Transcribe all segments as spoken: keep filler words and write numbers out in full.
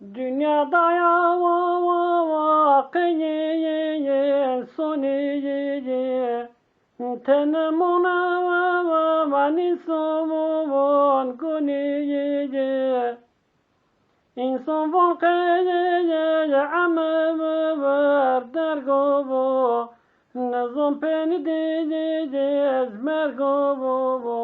Dinya daya wa wa wa qeyê yê yê sonê yê yê. Tene mona wa wa wa nîso wo won gonê yê yê. Însan von qeyê yê yê eme wi wir dergo wo. Nizon pênî dê yê yê ez mergo wo wo.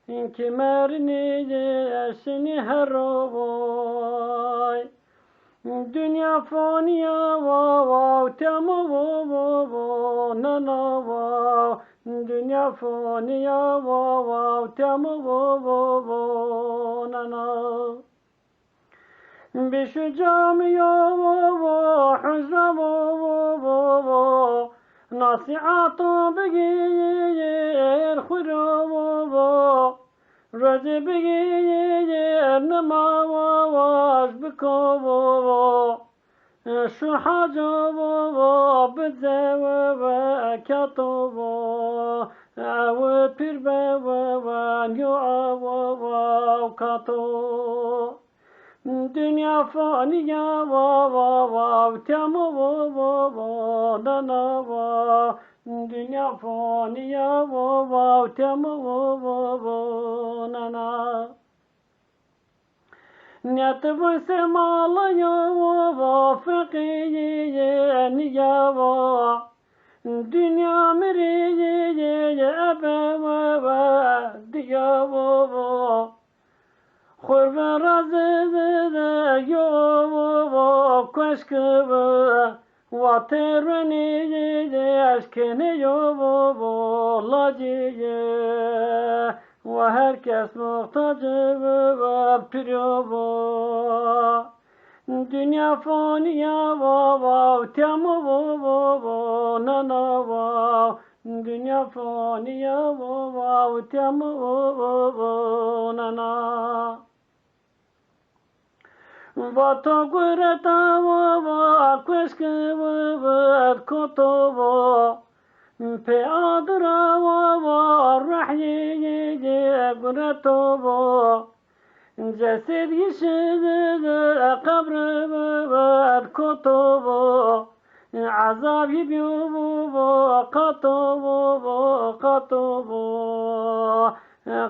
Înki merinê yê ez şinî herro woy. Dinya fonî ya wa wa û temo wo wo wo nana wa. Dinya fonî ya wa wa û temo wo wo wo nana. Bîş û camiya wo wo, huzra wo wo wo wo. Nasîhata bigîr xwira wo wo. Rocê bigîr nima wo wo, ez biko wo wo. Şu haco wo wo, bize wo wo, kato wo. Ew pîr be wo wo, yo a wo wo, kato. Dinya fanî ya wa wa wa, temo wo wo wo, nana wa. Dinya fanî ya wa wa, temo wo wo wo, nana. Nîyet vun se mala ya wa wa, feqîrî nîya wa. Dinya mirî ebe wa wa, diya wa wa. Xurve ra zizide yo wo wo, kueşk wi. Wa têrwenî eşkenê yo wo wo, lacî ye. Wa her kes muxtacî wi, wi pîr yo wo. Dinya fonî ya wa wa, temo wo wo wo, nana wa. Dinya fonî ya wa wa, temo wo wo wo, nana. Vato gureta wa wa, kueşk wi wi koto wo. Pê adira wa wa, rehyê yê yê gureto wo. Cesed yî şi qebri wi wi koto wo. Ezab yî bîyo wo wo, qato wo wo, qato wo.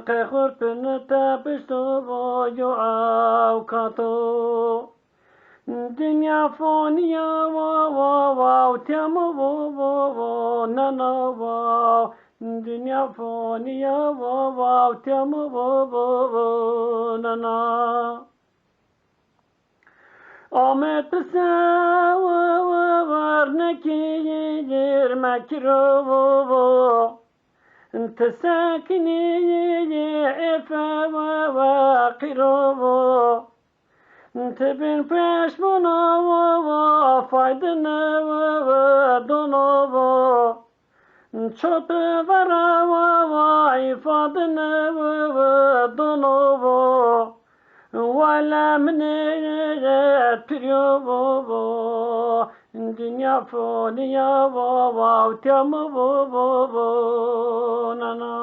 Qey xurt pini tepişto wo, yo ew kato. Dinya fonî ya wa wa wa, temo wo wo wo, nana wa. Dinya fonî ya wa wa, temo wo wo wo, nana. Ame ti se wi wi, wernekî yîr mekiro wo wo. Ti sekinî yî êfe wi wi, qîro wo. Ti bin peşmona wa wa, faydine wi wi dono wo. Çopi vera wa wa, îfadine wi wi dono wo. Wele min ê pîryo wo wo. Dinya fonî ya wa wa, temo wo wo wo, nana.